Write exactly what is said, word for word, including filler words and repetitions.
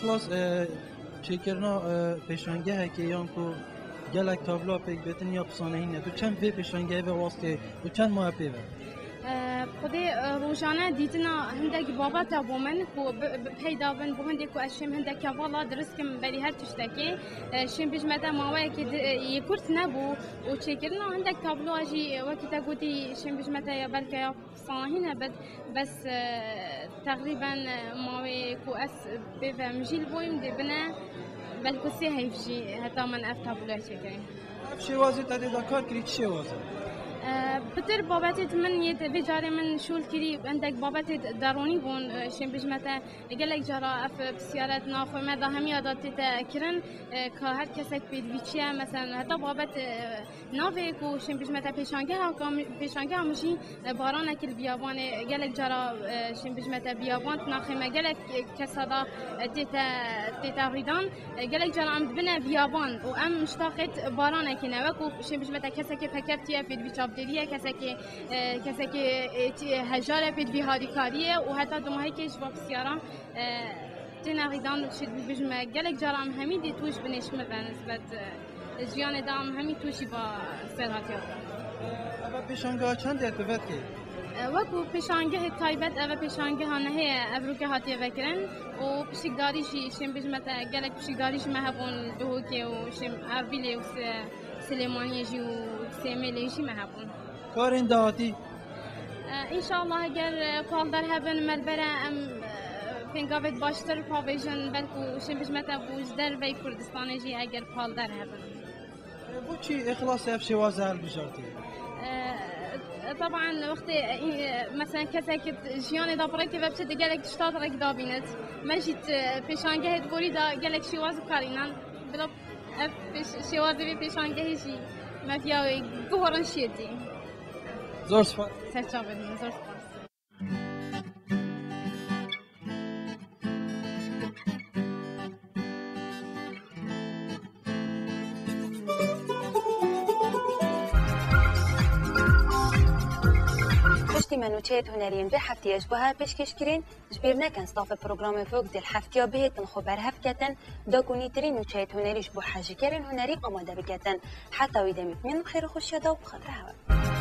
Xlas, e, çêkirina, e, pêşangehekê yan ku gelek tabloya pêk bêtin ya pisanehîn e. Tu çend vê pêşangehê ve wastê û çend maye pê ve? E, Xwedê, e, rojane dîtina hindek babeta bo min ku bi, bi peyda bin, bo hindê ku ez şêm hindek kevala dirisk im berî her tiştekê. E, şêm bijmete maweyekê di, e, yê kurt nebû û çêkirina hindek tabloya jî, e, wekî te gotî şêm bijmete ya belke ya pisanehîn e, bes, bes, e, teqrîben, e, mawê ku ez pê ve mijîl bûyim dê bine belku sê heyf jî heta min ev tabloya çêkirî. Ev şêwazê te dê da kar kirî çi şêwaz e? E, pitir babetê di min yê te vê carê min şûl kirî hindek babetê de-, deronî bûn, e, şên bijmete gelek cara ev pisyare di nav xwe me de hemiya de tête kirin, e, ka her kesek pêdivî çi ye, meselen heta babet, e, navê ku şên bijmete pêşangeha ka mi-, pêşangeha min jî, e, baranekî li biyabanê gelek cara, e, şên bijmete biyaban di naxê me gelek, e, kesa da, e, tête, tête rîdan. E, gelek cara em dibine biyaban û em miştaqê baranekî ne. Wekû şên bijmete kesekê pekevtî ye, pêdivî çavdêrî ye, kesekê, e, kesekê, e, tî-, hejar e, pêdivî harîkarî ye û heta dumahekê ji va pisyaran, e, têne rîdan şêt bibijme. Gelek cara em hemî dê tûj binêşme ve nisbet, e, jiyanê de em hemî tûjî va ser hatiye. Eve pêşangeha çend e tu vedkê? E, wekû pêşangehê taybet, eve pêşangeha nehê ye, ev rûke hatiye vekirin û pişikdarî jî, şên bijmete gelek pişikdarî ji me hebûn, Duhokê û şên Erbîlê û Se-, Silêmaniyê jî û Sêmêlê jî me hebûn. Karên dahatî? E, înşallah eger, e, palder hebin, me li bere em, e, pêngavêt baştir pavêjin, belkû şên bijmete bû ji dervey Kurdistanê jî eger palder hebin. E, boçî Îxlas ev şêwaze hilbijartiye? E, Teban wextê, e, mesela kesek jiyanê de bi rêkê ve biçe, di gelek tişta di rêk dabînit. Me jî di pêşangehê di gorî de gelek şêwaz bikarînan. Bila ev pêş-, şêwazê vê pêşangehê jî me viya wê guhorin şêtî. Zor spas. Serçavê din, zor spas. Piştî me nûçeyê huneriyên vê hefteyê ji bo her pêşkêş kirîn, ji bîr nekin stafê programê Vok dê li heftiya bihêtin xwe berhev ketin, da ku nîtirîn nûçeyê hunerî ji bo hejîkerên hunerî amade biketin. Heta wî demê, min xêr û xweşiya da û bi xatir hewe.